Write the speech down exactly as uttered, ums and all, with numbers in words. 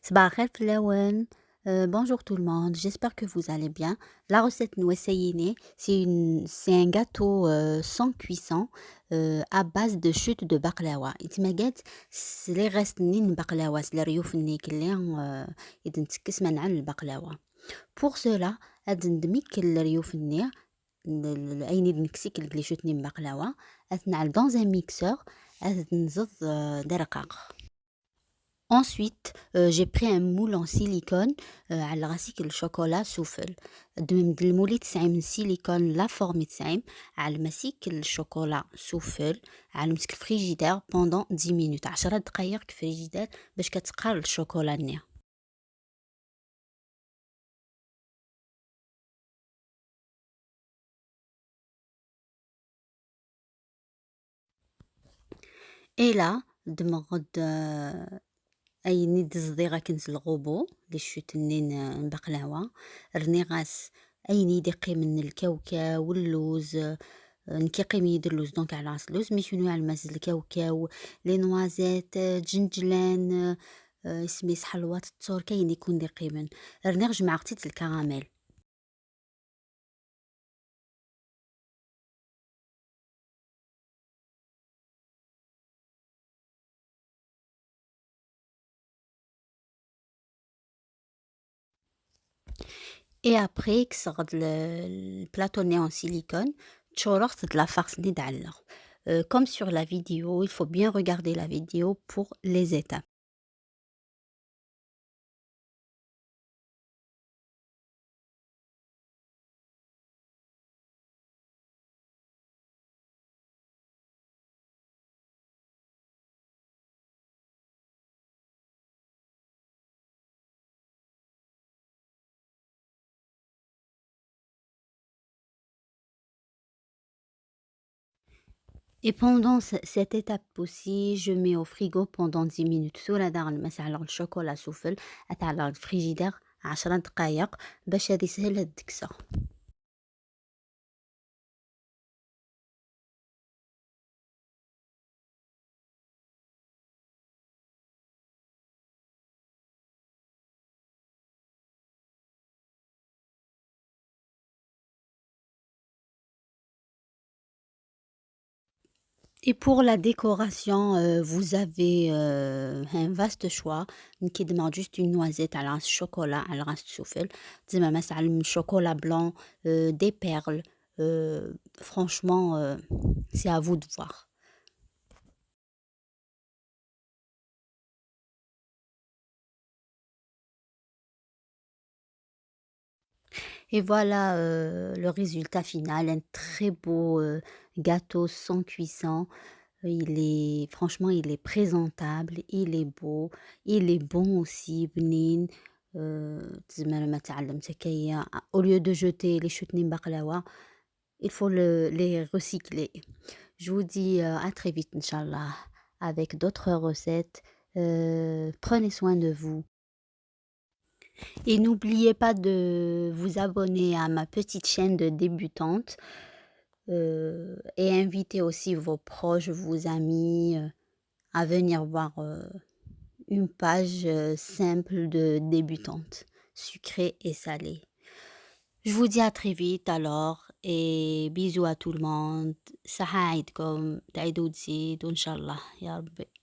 صباح الخير فلاون. Euh, bonjour tout le monde, j'espère que vous allez bien. La recette n wass-ayini, c'est une, c'est un gâteau euh, sans cuisson euh, à base de chute de baklawa. Yettmagad s les restes-nni n baklawa, s leryuf-nni ikelli euh, i d-nettekkes ma nɛell lbaklawa. Pour cela, ad ndem ikkel leryuf-nni, n-, l-, ayen i d-nekkes ikkel les chutes-nni n baklawa, ad t-nɛell dans un mixeur, ad t-nzeḍ euh, d arqaq. Ensuite, euh, j'ai pris un moule en silicone, euh, ɛellɣ-as ikkel lcakula sufell. Ddmem-d lmul i tesɛim n silicone, la forme i tesɛim, ɛellem-as ikkel lcakula sufell, ɛellem-t deg frigidaire pendant dix minutes, ɛecra dqayeq deg frigidaire bac ad teqqar lcakula-nni. Et là, ddmeɣ-d euh, ayen i d-ẓḍiɣ akken s lɣubu, les chutes-nni n, n baklawa. Rniɣ-as ayen i d-iqqimen n lkawkaw, lluz, euh, nekk iqqim-iyi-d lluz, donc ɛellɣ-as lluz, mais kenwi ɛellem-as lkawkaw, les noisettes, euh, ǧenǧlan, euh, isem-is ḥelwaṭ, tturk, ayen i ken-d-iqqimen. Rniɣ jemɛeɣ-tt-id s lkaramel. Et après, kkseɣ-d le, le plateau-nni en silicone, ččureɣ-t d la farce-nni d-ɛelleɣ. Euh, comme sur la vidéo, il faut bien regarder la vidéo pour les étapes. Et pendant ce- cette étape aussi, je mets au frigo pendant dix minutes. Tura daɣen ma sɛelleɣ lcakula sufell, ad t-ɛelleɣ deg frigidaire ɛecra dqayeq bac ad ishel ad d-kkseɣ. Et pour la décoration, euh, vous avez euh, un vaste choix. Nekk ddmeɣ juste une noisette à la chocolat, à la sufell. Tzemrem ad tesɛellem chocolat blanc, euh, des perles. Euh, franchement, euh, c'est à vous de voir. Et voilà euh, le résultat final, un très beau euh, gâteau sans cuisson. Il est, franchement, il est présentable, il est beau, il est bon aussi, بنين. Euh, tzemrem ad tɛellem akka. Au lieu de jeter les chutes n baklawa, il faut le, les recycler. Je vous dis euh, à très vite, Inch'Allah, avec d'autres recettes. Euh, prenez soin de vous. Et n'oubliez pas de vous abonner à ma petite chaîne de débutante euh, et invitez aussi vos proches, vos amis euh, à venir voir euh, une page euh, simple de débutante, sucrée et salée. Je vous dis à très vite alors et bisous à tout le monde. صحة عيدكم، تعيدوا وتزيدوا إن شاء الله يا ربي.